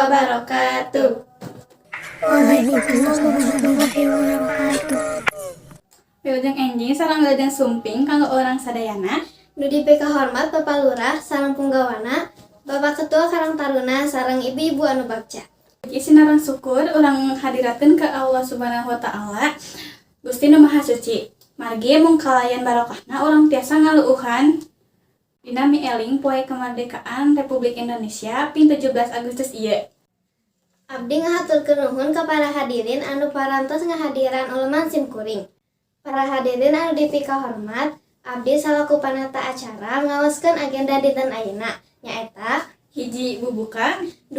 Wabarakatuh. Waalaikumsalam warahmatullahi wabarakatuh. Wilujeng enjing sareng wilujeng sumping kanggo urang sadayana. Nu dipikahormat Bapak Lurah sareng punggawana, Bapak Ketua Karang Taruna sareng ibu-ibu anu bagja. Puji sinareng syukur urang hadiratkeun ka Allah Subhanahu wa Taala, Gusti Nu Maha Suci. Margi mung kalayan barokahna urang tiasa ngaluuhan dina mieling Poe Kemerdekaan Republik Indonesia ping 17 Agustus ieu. Abdi ngahaturkeun nuhun ka para hadirin anu parantos ngahadiran uleman sim kuring. Para hadirin anu dipikahormat, abdi salaku panata acara ngaoskeun agenda dinten ayeuna, nyaeta: 1, bubuka. 2,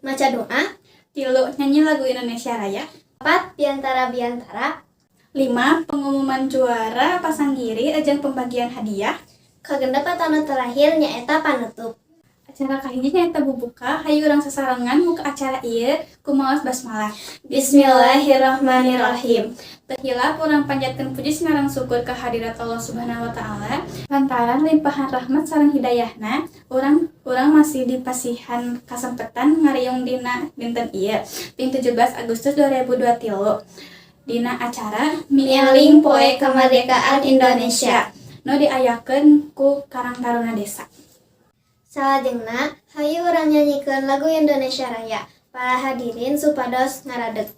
maca doa. 3, nyanyi lagu Indonesia Raya. 4, biantara-biantara. 5, pengumuman juara pasanggiri jeung pembagian hadiah. Kagenep anu terakhir nyaeta panutup. Acara kahiji nyaeta bubuka, hayu urang sasarengan muka acara ieu ku maos basmalah. Bismillahirrahmanirrahim. Teu hilap urang panjatkeun puji sinareng syukur ka hadirat Allah Subhanahu wa Taala lantaran limpahan rahmat sareng hidayahna urang urang masih dipasihan kasempetan ngariung dina dinten ieu ping 17 Agustus 2023 dina acara Mieling Poe Kemerdekaan Indonesia nu diayakeun ku Karang Taruna Desa. Salajengna, hayu urang nyanyikeun lagu Indonesia Raya. Para hadirin supados ngaradeg.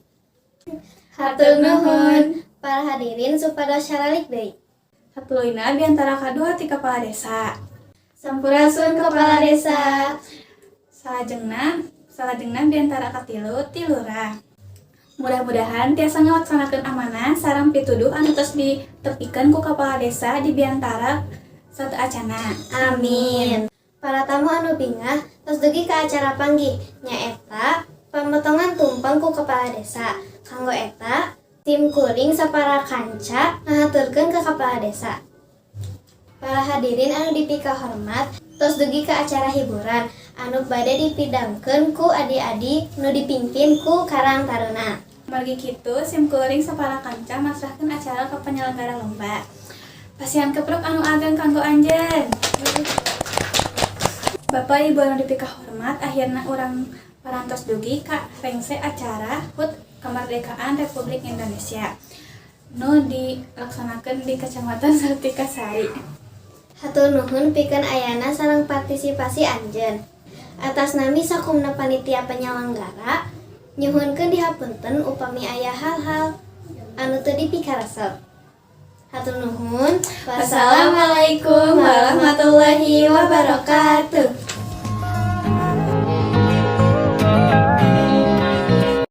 Hatur nuhun. Para hadirin supados caralik deui. Satuluyna biantara kadua ti kepala desa. Sampurasun, Kepala Desa. Salajengna salajengna biantara katilu ti lurah. Mudah-mudahan tiasa ngalaksanakeun amanah sareng pituduh anu tos ditepikeun ku kepala desa di biantara sateuacanna. Amin. Para tamu anu bingah, tos dugi ka acara panggih, nyaeta pamotongan tumpeng ku kepala desa. Kanggo eta, sim kuring sapara kanca ngahaturkeun ka kepala desa. Para hadirin anu dipika hormat, tos dugi ka acara hiburan anu bade dipidangkeun ku adi-adi nu dipimpin ku Karang Taruna. Margi kitu, sim kuring sapara kanca masrahkeun acara ka penyelenggara lomba. Pasihan kepruk anu ageng kanggo anjeun. Bapak Ibu anu dipika hormat, akhirna urang parantos dugi ka rengse acara HUT Kemerdekaan Republik Indonesia nu dilaksanakeun di Kecamatan Sartikasari. Hatur nuhun pikeun ayana sareng partisipasi anjeun. Atas nami sakumna panitia penyelenggara, nyuhunkeun dihapunten upami aya hal-hal anu teu dipikaresep. Hatur nuhun. Wassalamualaikum warahmatullahi wabarakatuh.